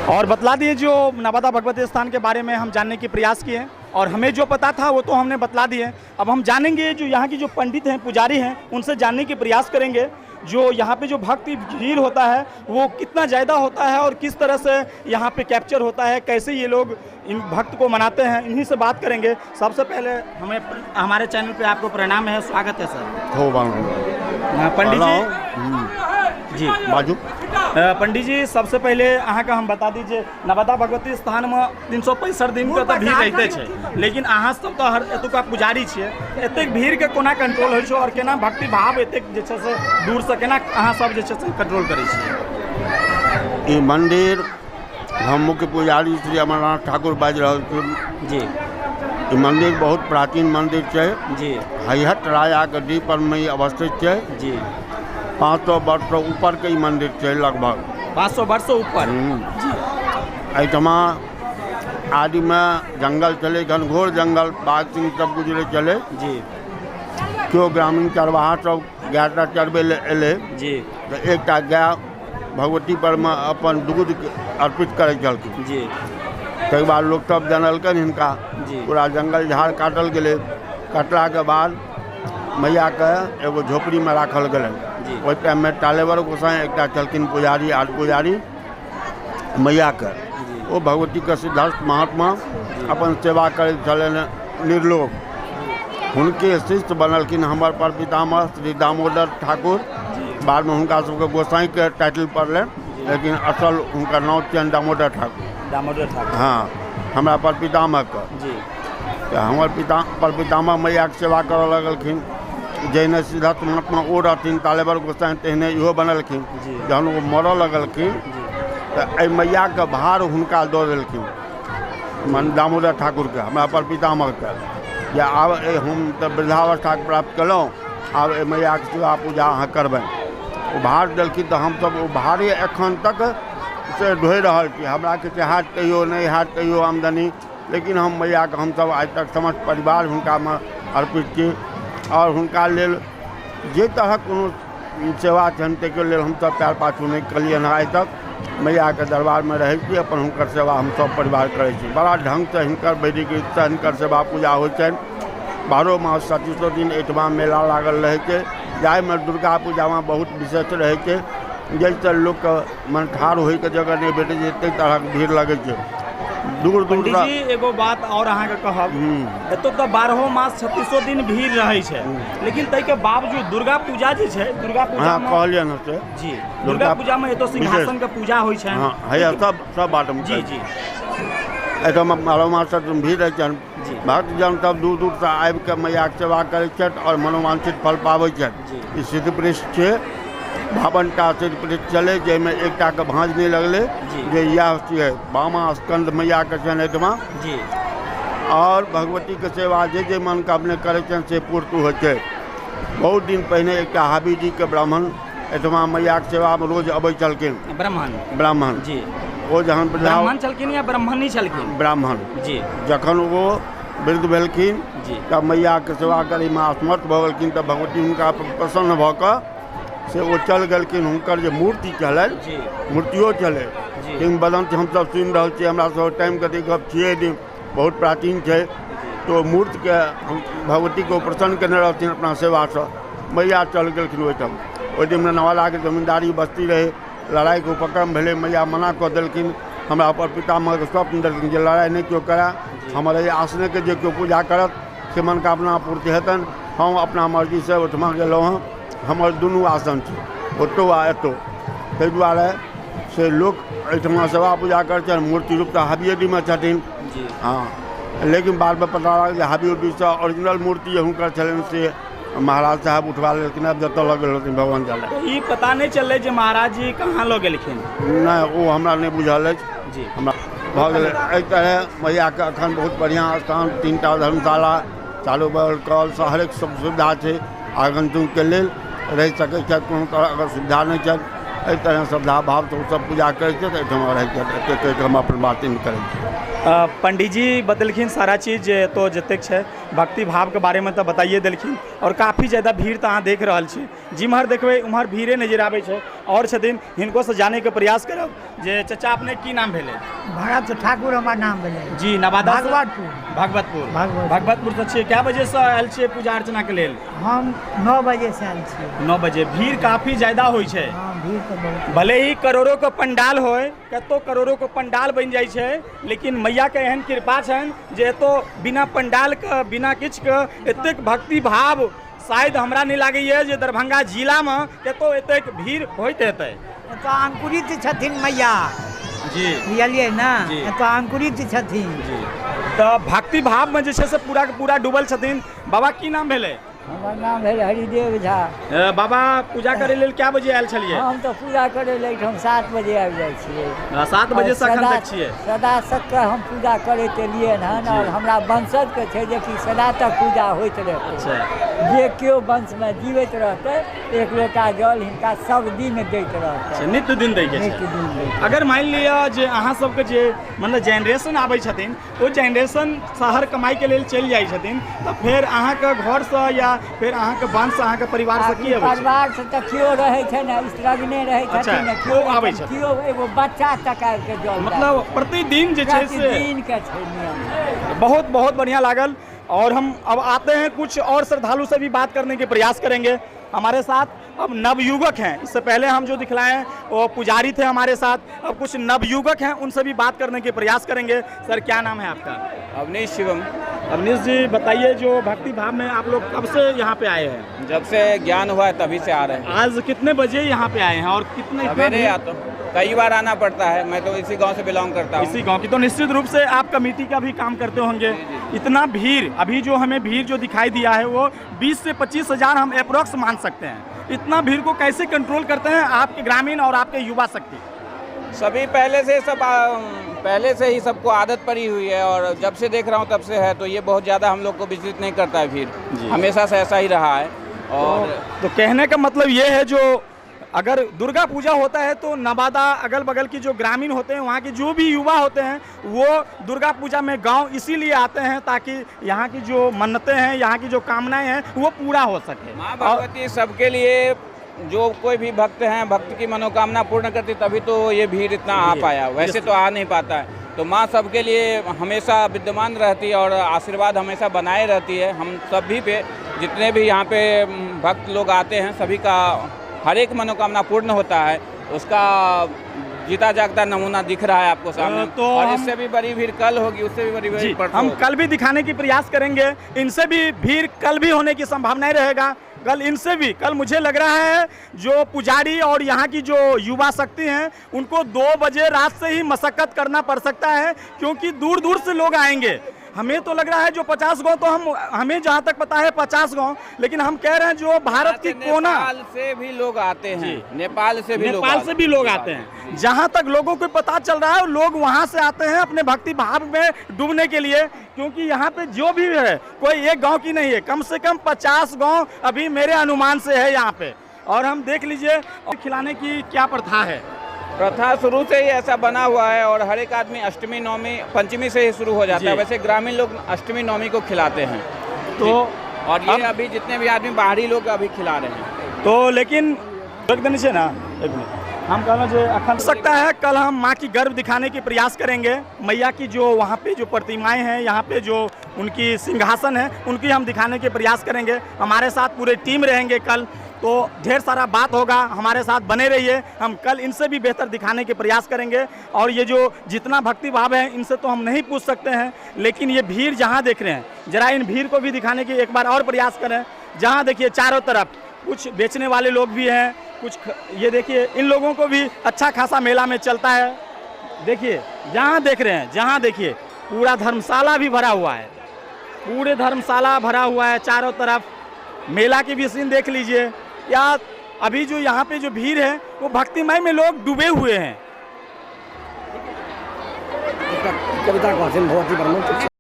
और बतला दिए जो नवादा भगवती स्थान के बारे में हम जानने की प्रयास किए और हमें जो पता था वो तो हमने बतला दिए। अब हम जानेंगे जो यहाँ की जो पंडित हैं, पुजारी हैं, उनसे जानने की प्रयास करेंगे जो यहाँ पे जो भक्ति भीड़ होता है वो कितना ज़्यादा होता है और किस तरह से यहाँ पे कैप्चर होता है, कैसे ये लोग इन भक्त को मनाते हैं, इन्हीं से बात करेंगे। सबसे पहले हमें हमारे चैनल पे आपको प्रणाम है, स्वागत है सर। हाँ, पंडित जी जी बाजू। पंडित जी सबसे पहले अहाँके हम बता दी जे नवादा भगवती स्थानमे 365 दिन के तऽ भीड़ रहिते छै, लेकिन अहाँ सब तऽ हर एतुका पुजारी छियै, तऽ एतेक भीड़के कोना कंट्रोल होइ छै और केना भक्ति भाव एतेक जे छै से दूरसँ केना अहाँ सब जे छै से कंट्रोल करै छियै? ई मंदिर हम मुख्य पुजारी श्री अमरनाथ ठाकुर बाजि रहल छी। ई मंदिर बहुत प्राचीन मंदिर छै। हैहट राजाके द्वीप पर में ई अवस्थित छै। 500 वर्षसँ ऊपरके ई मंदिर छै लगभग। 500 वर्षसँ ऊपर। एहिठमा आदिमे जंगल छलै, घनघोर जंगल, बाघ सिंह सब गुजरै छलै। केओ ग्रामीण चरवाहा सब गाय टा चरबै लए एलै तऽ एकटा गाय भगवती परमे अपन दूध अर्पित करै छलखिन। ताहिके बाद लोकसभ जनलकनि हिनका, पूरा जंगल झाड़ काटल गेलै। काटलाके बाद मैयाके एगो झोपड़ीमे राखल गेलनि। ओहि टाइममे टालेवर गोसाई एकटा छलखिन पुजारी, आर पुजारी मैयाके, ओ भगवतीके सिद्धार्थ महात्मा अपन सेवा करैत छलनि निर्लोभ। हुनके शिष्य बनलखिन हमर परपितामह श्री दामोदर ठाकुर। बादमे हुनका सबके गोसाईके टाइटल पड़लनि, लेकिन असल हुनकर नाम छियनि दामोदर ठाकुर। दामोदर ठाकुर। हाँ, हमरा परपितामहके। तऽ हमर पिता परपितामह मैयाके सेवा करऽ लगलखिन। जहिने सिद्धार्थ महात्मा ओ रहथिन तालेवर गोसाई, तेहने इहो बनलखिन। जहन ओ मरऽ लगलखिन तऽ एहि मैयाके भार हुनका दऽ देलखिन, मन दामोदर ठाकुरके, हमरा परपितामहके, जे आब हम तऽ वृद्धावस्थाके प्राप्त केलहुँ, आब एहि मैयाके सेवा पूजा अहाँ करबनि। ओ भार देलखिन तऽ हमसभ ओ भारे एखन तक से ढोइ रहल छी। हमरा किछु हैत कहियो, नहि हैत कहियो आमदनी, लेकिन हम मैयाके हमसभ आइ तक समस्त परिवार हुनकामे अर्पित छी और हुनका लेल जे तरहक कोनो सेवा छनि ताहिके लेल हमसभ पैर पाछू नहि केलियनि हँ आइ तक। मैयाके दरबारमे रहै छी, अपन हुनकर सेवा हमसभ परिवार करै छी। बड़ा ढङ्गसँ हिनकर वैदिक रीतसँ हिनकर सेवा पूजा होइ छनि। 12 मास 36 दिन एहिठमा मेला लागल रहै छै, जाहिमे दुर्गा पूजामे बहुत विशेष रहै छै, जाहिसँ लोकके मन ठाढ़ होइके जगह नहि भेटै छै, ताहि तरहक भीड़ लगै छै दूर दूर। पंडित जी एगो बात और अहाँके कहब, एतौ तऽ 12 मास 36 दिन भीड़ रहै छै, लेकिन ताहिके बावजूद दुर्गा पूजा जे छै, दुर्गा पूजा हँ कहलियनि हँ से जी, दुर्गा पूजा में एतौ सिंहासन के पूजा होइ छै। हँ, हैया सब सब बात हम जी जी। एहिठाम 12 मास भीड़ रहै छनि। भक्तजन सब दूर दूरसँ आबिके मैयाके सेवा करै छथि आओर मनोवांछित फल पाबै छथि। ई सिद्धपृष्ठ छै, 52टा सिद्धपृष्ठ छलै, जाहिमे एकटाके भाँज नहि लगलै, जे इएह छियै बामा स्कंद मैयाके छनि एहिठमा। और भगवतीके सेवा जे जे मनोकामना करै छनि से पूर्ति होइ छै। बहुत दिन पहिने एकटा हाबीजीके ब्राह्मण एहिठमा मैयाके सेवामे रोज अबै छलखिन। ब्राह्मण? ब्राह्मण जी। ओ जहन ब्राह्मण छलखिन या ब्राह्मणी छलखिन? ब्राह्मण जी। जखन ओ वृद्ध भेलखिन तब मैयाके सेवा करैमे असमर्थ भऽ गेलखिन, तऽ भगवती हुनका प्रसन्न भऽ कऽ से ओ चल गेलखिन। हुनकर जे मूर्ति छलनि, मूर्तियो छलै, किंवदन्ती हमसभ सुनि रहल छियै, हमरा सब टाइमके तऽ गप छियै नहि, बहुत प्राचीन छै। तऽ ओ मूर्तिके भगवतीके ओ प्रसन्न केने रहथिन अपना सेवासँ, मैया चल गेलखिन ओहिठाम। ओहि दिनमे नवादाके जमीन्दारी बस्ती रहै, लड़ाइके उपक्रम भेलै, मैया मना कऽ देलखिन। हमरा पर पितामहके स्वप्न देलखिन जे लड़ाइ नहि केओ करए, हमर एहि आसनेके जे केओ पूजा करत से मनोकामना पूर्ति हेतनि। हम अपना मर्जीसँ ओहिठमा गेलहुँ हँ, हमर दुनू आसन छै, ओतौ आ एतौ। ताहि दुआरे से लोक एहिठमा सेवा पूजा करै छनि। मूर्ति रूप तऽ हाबिएडीमे छथिन। हँ, लेकिन बादमे पता लागल जे हाबियोडीसँ ओरिजिनल मूर्ति जे हुनकर छलनि से महाराज साहब उठवा लेलखिन, आब जतऽ लऽ गेल होथिन भगवान जाने। ई पता नहि चललै जे महाराज जी कहाँ लऽ गेलखिन? नहि, ओ हमरा नहि बुझल अछि। हमरा भऽ गेलै। एहि तरहे मैयाके एखन बहुत बढ़िआँ स्थान, 3टा धर्मशाला, चारू बगल कल, हरेक सब सुविधा छै। आगन्तुकके लेल रहि सकै छथि, कोनो तरहक असुविधा नहि छनि। एहि तरह श्रद्धा भावसँ ओसभ पूजा करै छथि। एहिठाम रहै छथि। एतेक कहि कऽ हम अपन बात नहि करै छी। पंडीजी बतेलखिन सारा चीज जे एतऽ जतेक छै भक्ति भावके बारेमे तऽ बताइए देलखिन। आओर काफी ज्यादा भीड़ तऽ अहाँ देख रहल छी, जिम्हर देखबै उम्हर भीड़े नजर आबै छै। आओर छथिन, हिनको से जानैके प्रयास करब जे चचा अपने की नाम भेलै? भरत ठाकुर हमर नाम भेलै। जी, नवादा से? भगवतपुर। भगवतपुर। भगवतपुर। भगवतपुर से छियै। कए बजे से आयल छियै पूजा अर्चना के लेल? हम 9 बजे से आयल छियै। 9 बजे। भीड़ काफी ज्यादा होइ छै। हँ, भीड़ तऽ बहुत। भले ही करोड़ों के पंडाल होय, कतो करोड़ों के पंडाल बनि जाइ छै, लेकिन मैया के एहन कृपा छनि जे एतो बिना पंडाल के, बिना किछु के एतेक भक्ति भाव शायद हमरा नहि लागैए जे दरभंगा जिलामे कतौ एतेक भीड़ होइत हेतै। एतऽ अंकुरित छथिन मैया। जी। बुझलियै ने? जी। एतऽ अंकुरित छथिन। जी, तऽ भक्ति भावमे जे छै से पूरा के पूरा डूबल छथिन। बाबा, की नाम भेलै? हमर नाम भेल हरिदेव झा। बाबा, पूजा करै लेल कए बजे आयल छलियै? हम तऽ पूजा करै लए एहिठाम 7 बजे आबि जाइ छियै। 7 बजे से अखन सदा तक छियै? सदा सबके हम पूजा करैत एलियै हन और हमरा वंशजके छै जेकि सदा तक पूजा होइत रहतै। जे केओ वंशमे जीवैत रहतै, एक लोटा जल हिनका सब दिन दैत रहतै। अच्छा, नित्य दिन दै के छै? नित्य दिन दै के। अगर मानि लिअ जे अहाँ सबके जे मतलब जेनरेशन आबै छथिन, ओ जेनरेशन शहर कमाइके लेल चलि जाइ छथिन, तऽ फेर अहाँके घरसँ या फेर अहाँके वंश, अहाँके परिवारसँ की अबै छै? परिवार से तऽ केओ रहै छै ने, स्त्रगने रहै छथिन ने, ओ आबै छथिन। केओ एगो बच्चा तक आबि के जल मतलब प्रतिदिन जे छै से प्रतिदिन के छै नियम। बहुत बहुत बढ़िया लागल। और हम अब आते हैं, कुछ और श्रद्धालु से भी बात करने के प्रयास करेंगे। हमारे साथ अब नवयुवक हैं। इससे पहले हम जो दिखलाए हैं वो पुजारी थे हमारे साथ, अब कुछ नवयुवक हैं, उनसे भी बात करने के प्रयास करेंगे। सर, क्या नाम है आपका? अवनीश शिवम। अवनीश जी, बताइए जो भक्ति भाव में आप लोग कब से यहाँ पे आए हैं? जब से ज्ञान हुआ है तभी से आ रहे हैं। आज कितने बजे यहाँ पे आए हैं और कितने इतना सवेरे भीड़? आता हूँ, कई बार आना पड़ता है। मैं तो इसी गांव से बिलोंग करता हूँ। इसी गांव की, तो निश्चित रूप से आप कमेटी का भी काम करते होंगे। इतना भीड़, अभी जो हमें भीड़ जो दिखाई दिया है वो 20 से 25 हजार हम अप्रोक्स मान सकते हैं। इतना भीड़ को कैसे कंट्रोल करते हैं आपके ग्रामीण और आपके युवा शक्ति? सभी पहले से सब पहले से ही सबको आदत पड़ी हुई है और जब से देख रहा हूँ तब से है, तो ये बहुत ज़्यादा हम लोग को विचलित नहीं करता है भीड़, हमेशा से ऐसा ही रहा है। और तो कहने का मतलब ये है, जो अगर दुर्गा पूजा होता है तो नवादा अगल बगल की जो ग्रामीण होते हैं, वहाँ के जो भी युवा होते हैं, वो दुर्गा पूजा में गांव इसीलिए आते हैं ताकि यहाँ की जो मन्नतें हैं, यहाँ की जो कामनाएं हैं, वो पूरा हो सके। माँ और भगवती सबके लिए, जो कोई भी भक्त हैं, भक्त की मनोकामना पूर्ण करती, तभी तो ये भीड़ इतना आ पाया, वैसे तो आ नहीं पाता है। तो माँ सबके लिए हमेशा विद्यमान रहती है और आशीर्वाद हमेशा बनाए रहती है हम सभी पे। जितने भी यहाँ पे भक्त लोग आते हैं, सभी का हर एक मनोकामना पूर्ण होता है, उसका जीता जागता नमूना दिख रहा है आपको सामने। तो और हम इससे भी बड़ी भीड़ कल होगी, उससे भी बड़ी जी भीड़ परसों हम होगी। कल भी दिखाने की प्रयास करेंगे। इनसे भी भीड़ कल भी होने की संभावनाएं रहेगा। कल इनसे भी, कल मुझे लग रहा है जो पुजारी और यहाँ की जो युवा शक्ति हैं, उनको 2 बजे रात से ही मशक्कत करना पड़ सकता है, क्योंकि दूर दूर से लोग आएंगे। हमें तो लग रहा है जो 50 गाँव, तो हम हमें जहाँ तक पता है 50 गाँव, लेकिन हम कह रहे हैं जो भारत की कोना नेपाल से भी लोग आते हैं, नेपाल से भी लोग नेपाल से भी लोग आते हैं। जहाँ तक लोगों को पता चल रहा है, लोग वहाँ से आते हैं अपने भक्ति भाव में डूबने के लिए, क्योंकि यहाँ पे जो भी है कोई एक गांव की नहीं है, कम से कम 50 गांव अभी मेरे अनुमान से है यहाँ पे। और हम देख लीजिए, और खिलाने की क्या प्रथा है? प्रथा शुरू से ही ऐसा बना हुआ है और हर एक आदमी अष्टमी नवमी पंचमी से ही शुरू हो जाता है। वैसे ग्रामीण लोग अष्टमी नवमी को खिलाते हैं। तो और ये अभी जितने भी आदमी बाहरी लोग अभी खिला रहे हैं। तो लेकिन रख देने छै ना एक मिनट। हम कहना जे अखन सकता है कल हम माँ की गर्भ दिखाने की प्रयास करेंगे। मैया की जो वहाँ पे जो प्रतिमाएं हैं, यहाँ पे जो उनकी सिंहासन है, उनकी हम दिखाने के प्रयास करेंगे। हमारे साथ पूरे टीम रहेंगे कल, तो ढेर सारा बात होगा, हमारे साथ बने रहिए। हम कल इनसे भी बेहतर दिखाने के प्रयास करेंगे। और ये जो जितना भक्ति भाव है, इनसे तो हम नहीं पूछ सकते हैं, लेकिन ये भीड़ जहाँ देख रहे हैं, जरा इन भीड़ को भी दिखाने की एक बार और प्रयास करें। जहाँ देखिए चारों तरफ कुछ बेचने वाले लोग भी हैं, कुछ ये देखिए इन लोगों को भी अच्छा खासा मेला में चलता है। देखिए जहाँ देख रहे हैं, जहाँ देखिए पूरा धर्मशाला भी भरा हुआ है, पूरे धर्मशाला भरा हुआ है चारों तरफ। मेला की भी सीन देख लीजिए। या अभी जो यहाँ पे जो भीड़ है वो भक्तिमय में लोग डूबे हुए हैं। कविता कहथिन भगवती ब्रह्म।